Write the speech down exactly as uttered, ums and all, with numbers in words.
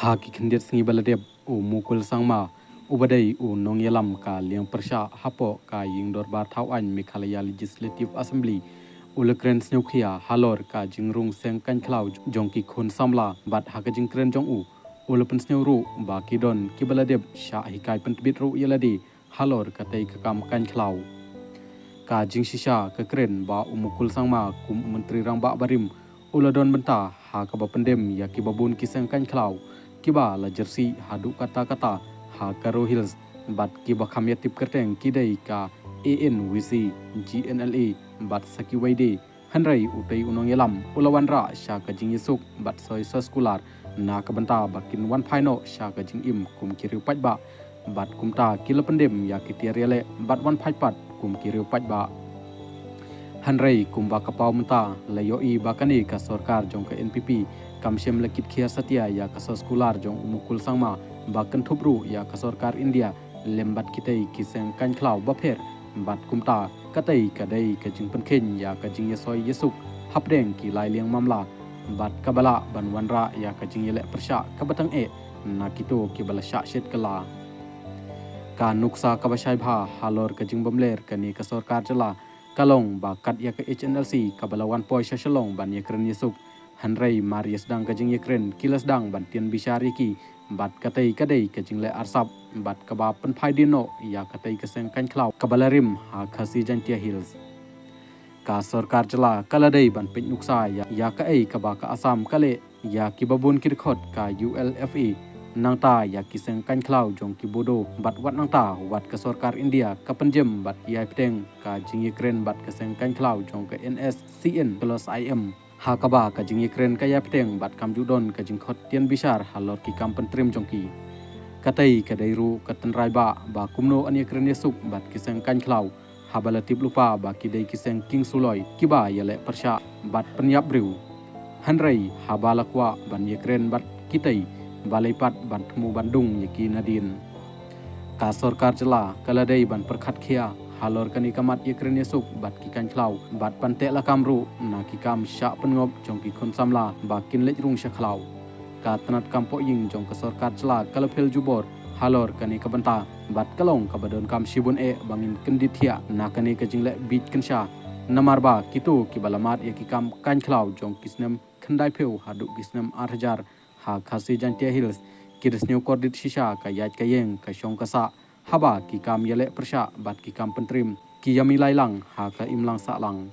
Ha ki khyndiat sngi ba la dep, u Mukul Sangma, uba dei u nongïalam ka liang pyrshah hapoh ka Ïing Dorbar Thaw Aiñ Meghalaya Legislative Assembly, u la kren sngewkhia halor ka jingrung seng kaiñ khlaw jong ki khun samla, bad ha ka jingkren jong u, u la pynsngew ruh ba ki don kiba la dep shah hikai pyntbit ruh ïa lade halor katei ka kam kaiñ khlaw. Ka jingshisha ka kren ba u Mukul Sangma kum u Myntri Rangbah barim, u la don bynta ha kaba pyndem ïa kiba bun ki seng kaiñ khlaw kiba la jyrsieh haduh katta katta ha Garo Hills, bad kiba kham ïatip kyrteng ki dei ka A N V C, G N L A, bad sa kiwei de. Hynrei utei u nongïalam u la wanrah sha ka jingïasuk bad soi soskular na ka bynta ba kin wan phai noh sha ka jingim kum ki riew paidbah, bad kumta ki la pyndem ïa ki tiar ïaleh bad wan phai pat kum ki riew paidbah. Hynrei kumba ka paw mynta, la ïohi ba kane ka sorkar jong ka N P P kam shym la kit khia satia ïa ka soskular jong u Mukul Sangma ba kynthup ruh ïa ka sorkar India lem bad kitei ki seng kaiñ khlaw bapher, bad kumta katei ka dei ka jingpynkheiñ ïa ka jingïasoi ïasuk hapdeng ki lai liang mamla, bad kaba lah ban wanrah ïa ka jingïaleh pyrshah kaba tang eh na kito kiba la shah shet kylla. Ka nuksa kaba shai bha halor ka jingbymler kane ka sorkar jylla ka long ba kat ïa ka H N L C kaba la wan poi sha Shillong ban ïakren ïasuk, hynrei mar ïa sdang ka jingïakren ki la sdang ban tian bishar ïa ki, bad katei ka dei ka jingleh arsap bad kaba pynphai dien noh ïa katei ka seng kaiñ khlaw kaba la rim ha Khasi Jaintia Hills. Ka sorkar jylla ka la dei ban peit nuksa ïa, ïa kaei kaba ka Assam ka leh ïa kiba bun ki dkhot ka U L F A, nangta ïa ki seng kaiñ khlaw jong ki Bodo, bad wat nangta wat ka sorkar India ka pynjem bad ïai bteng ka jingïakren bad ka seng kaiñ khlaw jong ka N S C N Clause I M, ha kaba ka jingïakren ka ïai bteng bad kam ju don ka jingkhot tian bishar halor ki kam pyntrim jong ki. Katei ka dei ruh ka tynrai ba, ba kumno yn ïakren ïasuk bad ki seng kaiñ khlaw haba la tip lypa ba ki dei ki seng kieng suloi kiba ïaleh pyrshah bad pynïap briew. Hynrei haba la kwah ban ïakren bad kitei, balei pat ban thmu ban dung ïa ki nadien? Ka sorkar jylla ka la dei ban pyrkhat khia halor kane ka mat ïakren ïasuk bad ki kaiñ khlaw, bad ban teh lakam ruh na ki kam shah pynngop jong ki khun samla ba kin leit rung sha khlaw. Ka tnat kam pohïing jong ka sorkar jylla ka la phil jubor halor kane ka bynta, bad ka long kaba donkam shibun eh ba ngin kyndit thiah na kane ka jingleh bieit kynsha, namar ba kito kiba la mad ïa ki kam kaiñ khlaw jong ki snem khyndaiphew haduh ki snem arhajar ha Khasi Jaintia Hills, ki da sniew kordit shisha ka ïaid ka ïeng, ka shong ka sah, haba ki kam ïaleh pyrshah bad ki kam pyntrim ki ïamih lai lang ha ka imlang sahlang.